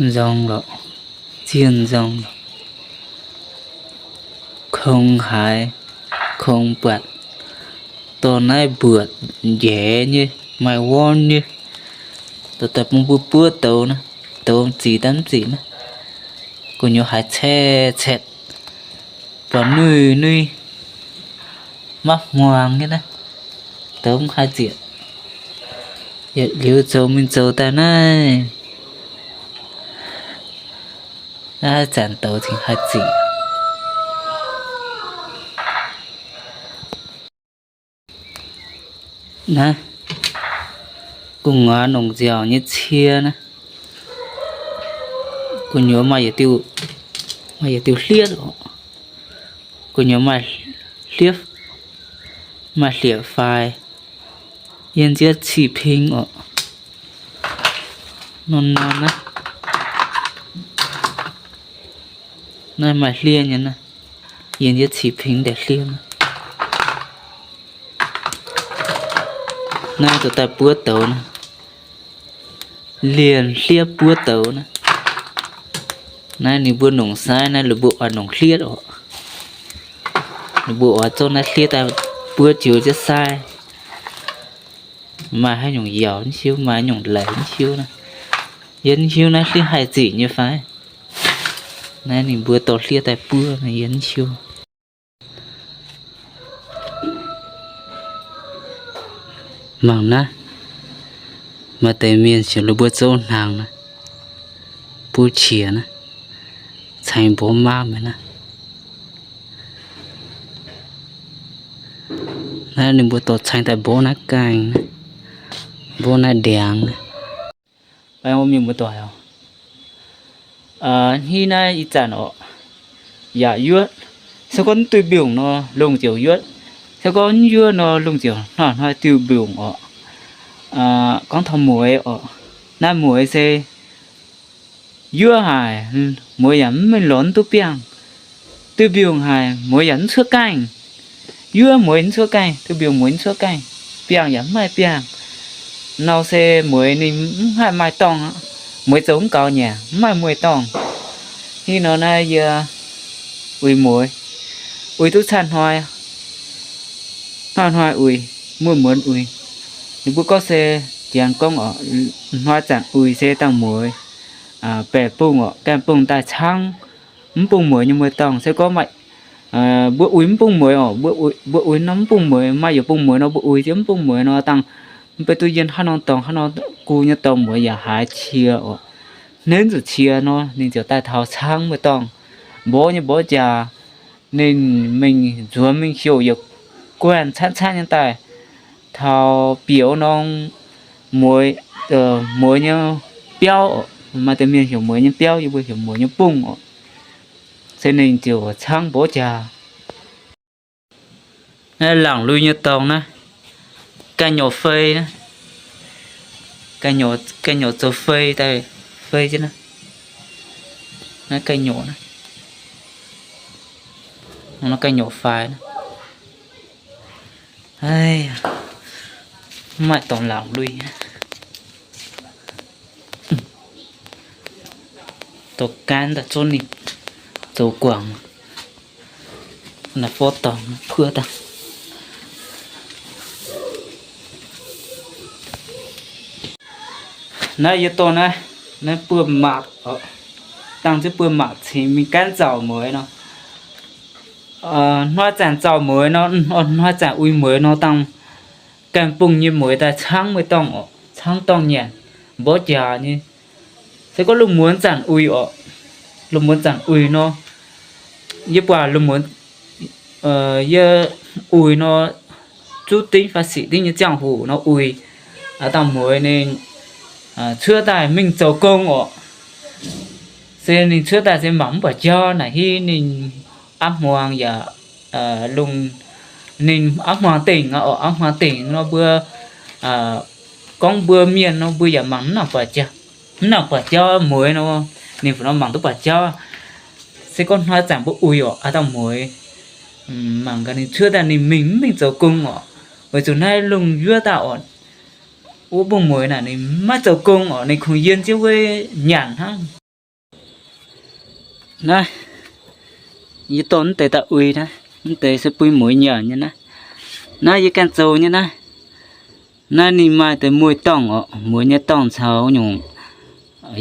Nzong lorqc, zienh nzong lorqc. Kong haaix, kong buatc, dorh naaiv mbuoqc njaeix nyei, maaih worm nyei, dorh daaih bun mbuo buov douz naaiv, douz ziqc daaih mv ziqc naaiv, gu'nyuoz haiz caeqv caeqv, buatc nuih nuih, maiv hmuangx nyei naaiv, douz mv haih ziqc. Yietc liuz zoux mingh zoux daaih naaiv, naaiv zanc douz cingx haih ziqc. Naaiv gu'nguaaz nongc nziaauc nyei cie naaiv, gu'nyuoz maaih yietc diuh, maaih yietc diuh hlieqv oc. Gu'nyuoz maaih hlieqv, maaih hlieqv-faix, yiem nziouv cih ping oc. Norm-norm naaiv, naaiv maaih hlieqv nyei naaiv, yiem nziouv cih ping daaih hlieqv naaiv. Naaiv dorh daaih buov douz naaiv, lienh hlieqv buov douz naaiv. Naaiv ninh mbuo nongc sai naaiv, ninh mbuo oix nongc hlieqv oc. Ninh mbuo oix zorqv naaiv hlieqv daaih buov joux jienv sai. Maaih haaix nyungc yaauc mv hiuv, maaih haaix nyungc laic mv hiuv naaiv. Yie mv hiuv naaiv hlieqv haih ziqc nyei fai. Naaiv ninh mbuo dorh hlieqv daaih buov, yie mv hiuv. Mangc naaiv, maaih deix mienh heuc ninh mbuo zouv hnaangx naaiv, buv qiex naaiv, ceng mbov maam naaiv. Naaiv ninh mbuo dorh ceng daaih mbov naaiv gaengh, mbov naaiv ndiangx. Mienh muoz-doic, hnih naaiv ih zanc oc, yaac yuotv. Se gorngv mv duih mbiungc nor, lungh ziouc yuotv. Se gorngv mv yuotv nor, lungh ziouc hnoi-hnoi diuh mbiungc oc. Gorngv taux mueiz oc, naaiv mueiz se yuov haic, mueiz yaac mv mingh lorz mv duqv biangh. Duih mbiungc haic, mueiz yaac mv cuotv gaengh. Yuov mueiz mv cuotv gaengh, duih mbiungc mueiz mv cuotv gaengh, biangh yaac mv maaih biangh. Nor se mueiz ninh mv haih maaih dorngh, mueiz zoux mv gaux nyanc, mv maaih mueiz dorngh. Ih nor naaiv yie uix mueiz, uix duqv catv hnoi, hnoi-hnoi uix, muonz-muonz uix. Ninh mbuo gorngv se janx gorngv oc, hnoi zanc uix se dangh mueiz baeqc bungh oc, gaengh bungh daaih caangv mv bungh mueiz nyei mueiz dorngh. Se gorngv maaih mbuo uix mv bungh mueiz oc, mbuo uix norm mv bungh mueiz, maaih yietc bungh mueiz nor mbuo uix jienv mv bungh mueiz nor dangh, mv baac duqv yiem haaix norm dorngx, haaix norm gu nyei dorngx mueiz yaac haiz cie oc. Hneiv zuqc cie nor ninh ziouc daaih taux caangv mueiz dorngh, mborqv nyei mborqv jaax. Ninh mingh nzuonx mingh heuc yietc guanh caanv caanv nyei daaih taux bieqc norm mueiz, mueiz nyei biauv oc. Maaih deix mienh heuc mueiz nyei biauv, yie mbuo heuc mueiz nyei bungh oc. Se ninh ziouc caangv mborqv jaax. Naaiv laangc lui nyei dorngx naaiv, ganh nyuoqc fei naaiv, ganh nyuoqc zoux fei daaih, fei jienv naaiv. Naaiv ganh nyuoqc naaiv, ganh nyuoqc faix naaiv. Mv maaih dorngx laangc lui. Dorh gaanv daaih zorqv ninh zoux guangc. Naaiv forv dorngx kuov daaih. Naaiv yie dorh naaiv, naaiv buo maatc, dangh ziex buo maatc cingx mingh gaanv zauc mueiz nor. Hnoi zanc zauc mueiz nor, hnoi zanc uix mueiz nor dangh gaengh bungh nyei mueiz daaih caangv mueiz dorngh oc, caangv dorngh nyanc, mborqv jaax nyei. Se gorngv lungh muonz zanc uix oc, lungh muonz zanc uix nor, yie buatc lungh muonz, yie uix nor, zuqv dingv fai sic dingv nyei ziangh hoc nor uix, aav dangh mueiz ninh cuotv daaih mingh zoux gong oc. Se ninh cuotv daaih se mangc mv buatc jauv naaic, hiuv ninh aav hmuangx yaac lungh, ninh aav hmuangx dingc aqv oc. Aav hmuangx dingc nor mbuo gorngv mbuo mienh nor mbuo yaac mangc mv nangc buatc jauv, mv nangc buatc jauv mueiz nor, ninh fungc nor mangc duqv buatc jauv. Se gorngv hnoi zanc mbuo uix oc, aav dangh mueiz mangc gaax ninh cuotv daaih ninh mingh mv mingh zoux gong oc. Weic zuqc naaiv lungh yuov daaih oc, wuov bung mueiz naaic ninh maiv zoux gong oc, ninh kungx yiem jienv wuov nyanc hnangv. Naaiv, yie dorh mv deix daaih uix naaiv, mv deix se bun mueiz nyanc nyei naaiv. Naaiv yie ganh zoux nyei naaiv. Naaiv ninh maaih deix mueiz-dorngh orqc, mueiz nyei dorngh caux nyungc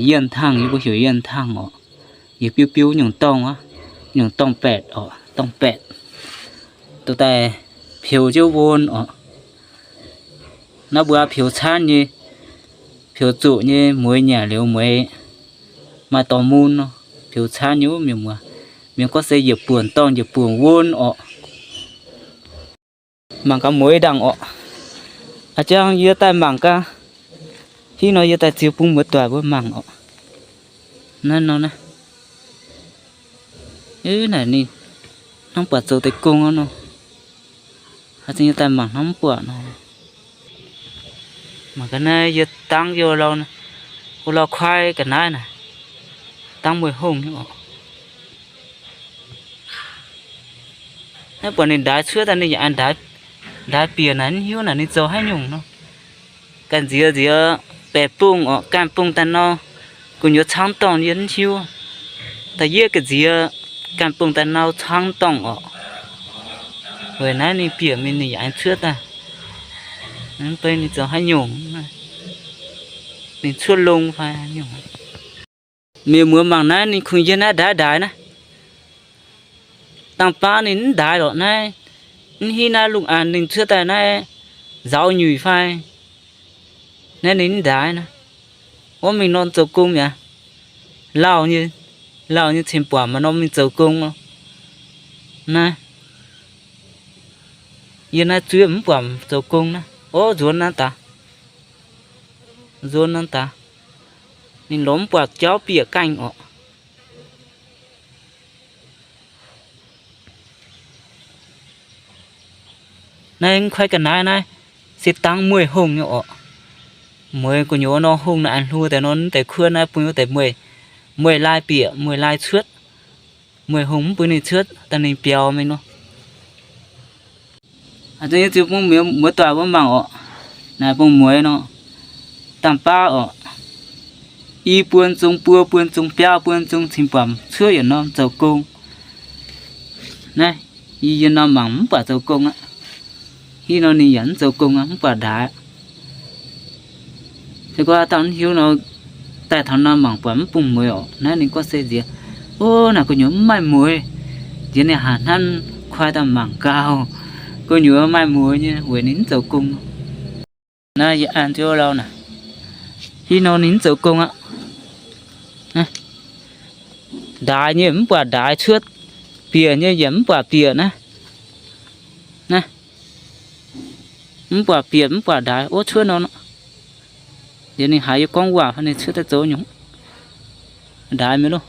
yienh tangh, yie mbuo heuc yienh tangh orqc. Yietc biuv biuv nyungc dorngh aqv, nyungc dorngh-baeqc orqc, dorngh-baeqc. Dorh daaih peux jienv won orqc. Naaiv mbuo peux caanv nyei, peux zuqc nyei, mueiz nyanc liuz mueiz maaih dorh mun nor, peux caanv nyei wuov mienh muoz. Mienh gorngv se yietc buonc dorngh yietc buonc won orqc. Mangc gaax mueiz ndaangc orqc. A'jang yie daaih mangc gaax. Hiuv nor yie daaih ziux bun muoz-doic mbuo mangc orqc. Naaiv nor naaiv, naaic ninh hnangv buatc zoux deix gong nor. Haaix zanc yie daaih mangc hnangv mv buatc nor. Mangc gaax naaiv yie dangv yie o lau, o lau kuaai ga'naaiv naaic, dangv mueiz hungh nyei orqc. Naaiv buatc ninh ndaix cuotv daaih ninh yaac aengx ndaix bieqc naaic, mv hiuv naaic ninh zoux haaix nyungc nor. Ganh nziex nziex baeqc bung orqc, ganh bung daaih nau, gu'nyuoz caangv dorngh yie mv hiuv. Da'yietv ga'nziex ganh bung daaih nau caangv dorngh orqc. Weic naaiv ninh bieqc mingh ninh yaac aengx cuotv daaih. Mv bei ninh zoux haaix nyungc, ninh cuotv longx fai haaix nyungc. Mienh muoz mangc naaiv ninh kungx yiem naaiv ndaix ndaix naaiv. Dangh baav ninh mv ndaix lorqc naaiv. Mv hiuv naaiv lungh aanx ninh cuotv daaih naaiv nzaaux nyuic fai. Naaiv ninh mv ndaix naaiv. Wuov mingh norm zoux gong mi'aqv. Lauh nyei, lauh nyei cingx buatc maaih norm mingh zoux gong nor. Naaiv, yie naaiv zuov mv buatc zoux gong naaiv. Ov, nzuonx naaiv daaih. Nzuonx naaiv daaih. Ninh lorz mv buatc jauv bieqc gaengh orqc. Naaiv kuaaiv ga'naaiv naaiv se dangv mueiz hungh nyei orqc. Mueiz gu'nyuoz nor hungh naaiv aengx hlo deix nor, mv deix kuov naaiv bun wuov deix mueiz, mueiz lai bieqc, mueiz lai cuotv. Mueiz hungh mv bun ninh cuotv, dangh ninh biaux mingh nor. A'zunc yie ziux bun muoz-doic mbuo mangc orqc. Naaiv bung mueiz nor, dangh baav orqc, i buon zong, buo buon zong, biaa buon zong cingx buatc cuotv yietc norm zoux gong. Naaiv, yie yiem nor mangc mv buatc zoux gong aqv. Hiuv nor ninh yaac mv zoux gong aqv, mv buatc ndaix. Se gorngv dauh mv hiuv nor, daaih taux nor mangc buatc mv bung mueiz orqc. Naaiv ninh gorngv se nziex, ov, naaic gu'nyuoz mv maaih mueiz. Nziex ninh haaix hnamv kuaai daaih mangc gauh, gu'nyuoz maaih mueiz nyei weic ninh mv zoux gong. Naaiv yie an jienv lau naaic, hiuv nor ninh mv zoux gong aqv. Ndaix nyei mv buatc ndaix cuotv, bieqc nyei yaac mv buatc bieqc naaiv. Naaiv, mv buatc bieqc mv buatc ndaix, ov, cuotv nor. Liuz ninh haiz yie gorngv waac fai ninh cuotv daaih zoux nyungc, ndaix mingh loh.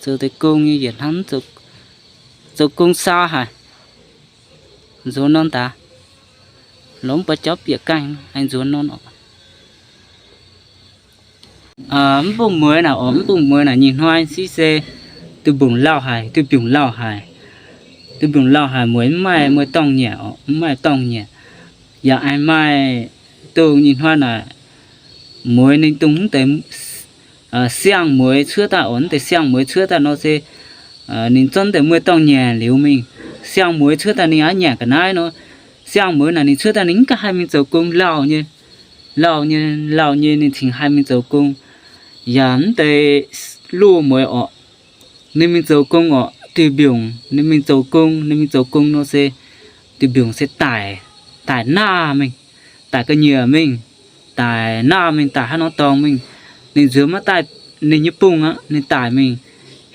Zoux deix gong nyei yietc hnangv, zoux gong saa haic, nzuonx norm daaih, lomv buo jauv bieqc gaengh aengx nzuonx norm orqc. Mv bung mueiz naaic orqc, mv bung mueiz naaic nyei hnoi siv se duih mbiungc lauh haic, duih mbiungc lauh haic. Duih mbiungc lauh haic, mueiz mv maaih mueiz-dorngh nyanc orqc, mv maaih dorngh nyanc. Yaac aengx maaih dongh nyei hnoi naaic, mueiz ninh dongh mv deix siang-mueiz cuotv daaih orqc, mv deix siang-mueiz cuotv daaih nor se ninh zorqv deix mueiz-dorngh nyanc liuz mingh. Siang-mueiz cuotv daaih ninh aqv nyanc ga'naaiv nor, siang-mueiz naaic ninh cuotv daaih ninh mv ganh haih mingh zoux gong, lauh nyei, lauh nyei, lauh nyei ninh cingx haih mingh zoux gong. Yaac mv deix loz-mueiz orqc, ninh mingh zoux gong orqc, duih mbiungc ninh mingh zoux gong, ninh mingh zoux gong nor se duih mbiungc se daic, daic naah mingh, daic ga'nyiec mingh, daic naah mingh, daic haaix norm dorngx mingh. Ninh nzuonx maiv daaih ninh nyei bung aqv, ninh daic mingh.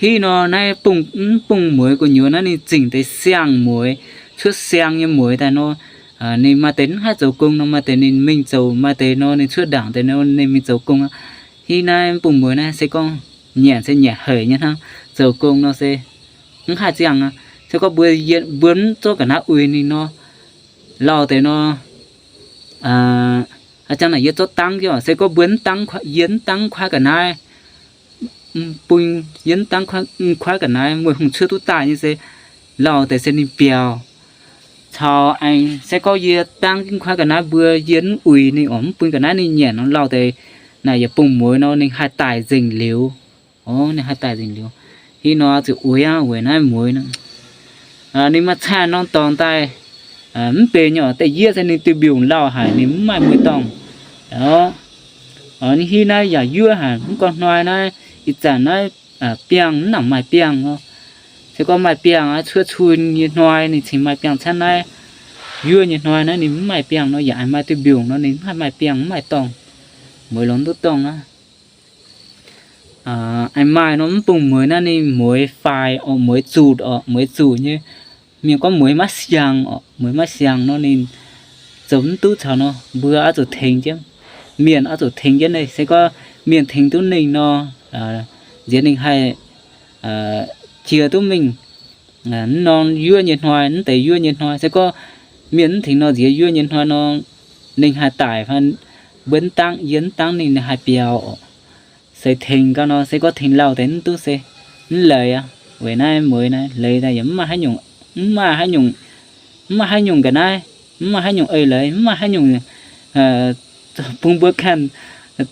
Hiuv nor naaiv bung, mv bung mueiz gu'nyuoz naaiv ninh zingc deix siang-mueiz, cuotv siang nyei mueiz daaih nor, ninh maaih deix mv haih zoux gong nor, maaih deix ninh mingh zoux, maaih deix nor ninh cuotv ndaangc deix nor ninh mingh zoux gong aqv. Hiuv naaiv mv bung mueiz naaiv se gorngv nyanc se nyanc haic nyei hnangv, zoux gong nor se mv haih ziangh aqv. Se gorngv mbuo, mbuo mv zorqv ga'naaiv uix ninh nor, lauh deix nor, a'jang naaic yie zorqv dangv jienv oc. Se gorngv mbuo mv dangv, yie mv dangv kuaaiv ga'naaiv, bun yie mv dangv kuaaiv ga'naaiv, Muoz-Hungh cuotv duqv daaih nyei se lauh deix se ninh biaux. Caux aengx se gorngv yie dangv kuaaiv ga'naaiv mbuo yie mv uix ninh oc, mv bun ga'naaiv ninh nyanc nor, lauh deix naaic yietc bung mueiz nor ninh haih daic nzengc liuz. Ninh haih daic nzengc liuz. Ih nor zuqc uix aqv, weic naaiv mueiz nor. Ninh maaih caanh norm dorngx daaih mv benx nyei oc. Da'yietv se ninh duih mbiungc lauh haic, ninh mv maaih mueiz-dorngh. Ninh hiuv naaiv yaac yuov haic, mv gorngv hnoi naaiv ih zanc naaiv biangh mv nangc maaih biangh nor. Se gorngv maaih biangh aqv, cuotv cun nyei hnoi ninh cingx maaih biangh camv. Naaiv yuov nyei hnoi naaiv ninh mv maaih biangh nor, yaac maaih duih mbiungc nor ninh mv haih maaih biangh, mv maaih dorngh. Mueiz longx duqv dorngh aqv. Aengx maaih nor mv bung mueiz naaiv ninh mueiz faix oc, mueiz zuqc oc, mueiz zuqc nyei. Mienh gorngv mueiz maiv siangx oc, mueiz maiv siangx nor ninh zoux mv duqv caux nor, mbuo oix zuqc tengx jienv. Mienh oix zuqc tengx jienv. Se gorngv mienh tengx duqv ninh nor, nziex ninh haih jiex duqv mingh. Mv norm yuov nyei hnoi, mv deix yuov nyei hnoi, se gorngv mienh mv tengx nor, nziex yuov nyei hnoi nor, ninh haih daic fai mbuo mv dangv, yie mv dangv ninh, ninh haih biaux oc. Se tengx gau nor, se gorngv tengx lauh deix mv duqv se mv leiz aqv. Weic naaiv mueiz naaiv leiz daaih yaac mv maaih haaix nyungc, mv maaih haaix nyungc, mv maaih haaix nyungc ga'naaiv, mv maaih haaix nyungc eix leiz, mv maaih haaix nyungc bun mbuo ganh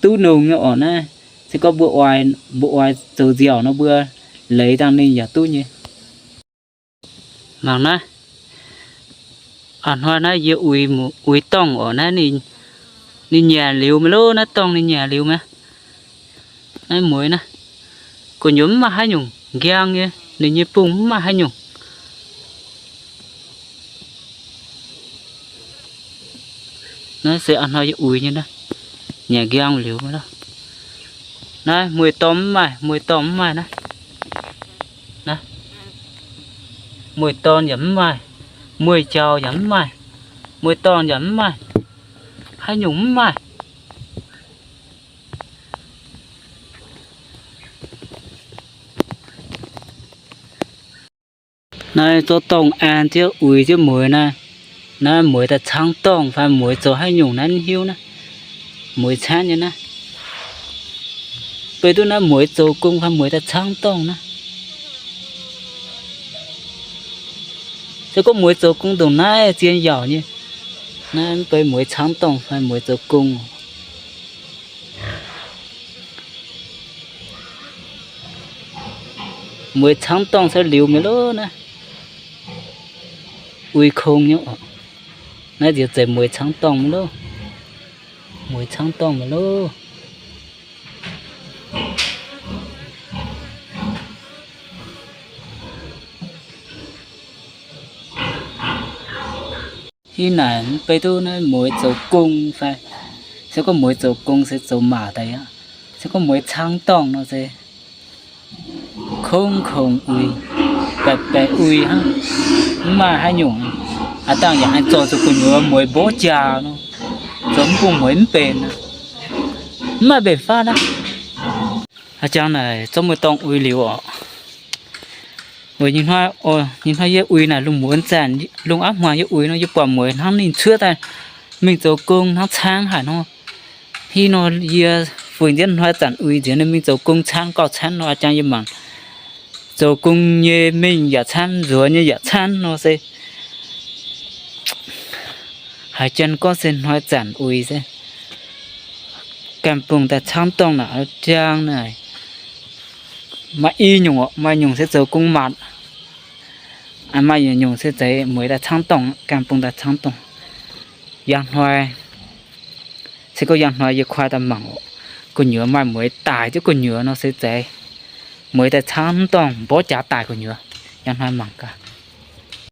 duqv nongx nyei oc naaiv. Se gorngv mbuo oix, mbuo oix zoux nziaauc nor mbuo leiz dangh ninh yaac duqv nyei. Mangc naaiv, a'hnoi naaiv yie uix dorngh oc, naaiv ninh nyanc liuz maiv lorqc, naaiv dorngh ninh nyanc liuz maiv. Naaiv mueiz naaiv, gu'nyuoz mv maaih haaix nyungc nqiang nyei, ninh nyei bung mv maaih haaix nyungc. Naaiv se a'hnoi yie uix nyei naaiv, nyanc nqiang liuz maiv lorqc. Naaiv mueiz-dorn mv maaih, mueiz-dorn mv maaih naaiv. Naaiv, mueiz-dorn yaac mv maaih, mueiz-jaux yaac mv maaih, mueiz-dorn yaac mv maaih, haaix nyungc mv maaih. Naaiv zorqv dorngh an jienv uix jienv mueiz naaiv. Naaiv mueiz daaih caangv dorngh fai mueiz zoux haaix nyungc naaiv mv hiuv naaiv. Mueiz caangv nyei naaiv. Beiv duqv naaiv mueiz zoux gong fai mueiz daaih caangv dorngh naaiv. Se gorngv mueiz zoux gong ndongc naaiv zien yaauc nyei. Naaiv mv beiv mueiz caangv dorngh fai mueiz zoux gong. Mueiz caangv dorngh se liuz mi'aqv loh naaiv. Uix kong nyei oc. Naaiv nziex zeiz mueiz caangv dorngh mi'aqv loh. Mueiz caangv dorngh mi'aqv loh. Ih naaic mv beiv duqv naaiv mueiz zoux gong fai. Se gorngv mueiz zoux gong se zoux maac daaih aqv. Se gorngv mueiz caangv dorngh nor se kongv kongx uix, baeqc baeqc uix hnangv, mv maaih haaix nyungc. Aav dangh yaac haih zorc zuqc gu'nyuoz mueiz mborqv jaax nor, zoux mv bung mueiz mv benx, mv maaih mbenc faanv aqv. A'jangv naaic zorqv mueiz-dorngh uix liuz oc. Weic nyei hnoi, nyei hnoi yie uix naaic lungh muonz zanc, lungh aav hmuangx yie uix nor, yie buatc mueiz hnangv ninh cuotv daaih mingh zoux gong hnangv caangv haic nor. Ih nor yie fu'jueiv hnoi zanc uix nziex ninh mingh zoux gong caangv gauh caangv nor, a'jangv yie mangc zoux gong nyei mingh yaac caangv, nzuonx nyei yaac caangv nor se haiz janx gorngv se hnoi zanc uix se ganh bungx daaih caangv dorngh naaic, a'jangv naaic maaih i nyungc oc, maaih nyungc se zoux gong matc, maaih nyungc se zeiz mueiz daaih caangv dorngh, ganh bungx daaih caangv dorngh. Yangh hnoi, se gorngv yangh hnoi yie kuaai daaih mangc oc, gu'nyuoz maaih mueiz daic jienv gu'nyuoz nor se zeiz mueiz daaih caangv dorngh mborqv jaax daic gu'nyuoz. Yangh hnoi mangc gaax.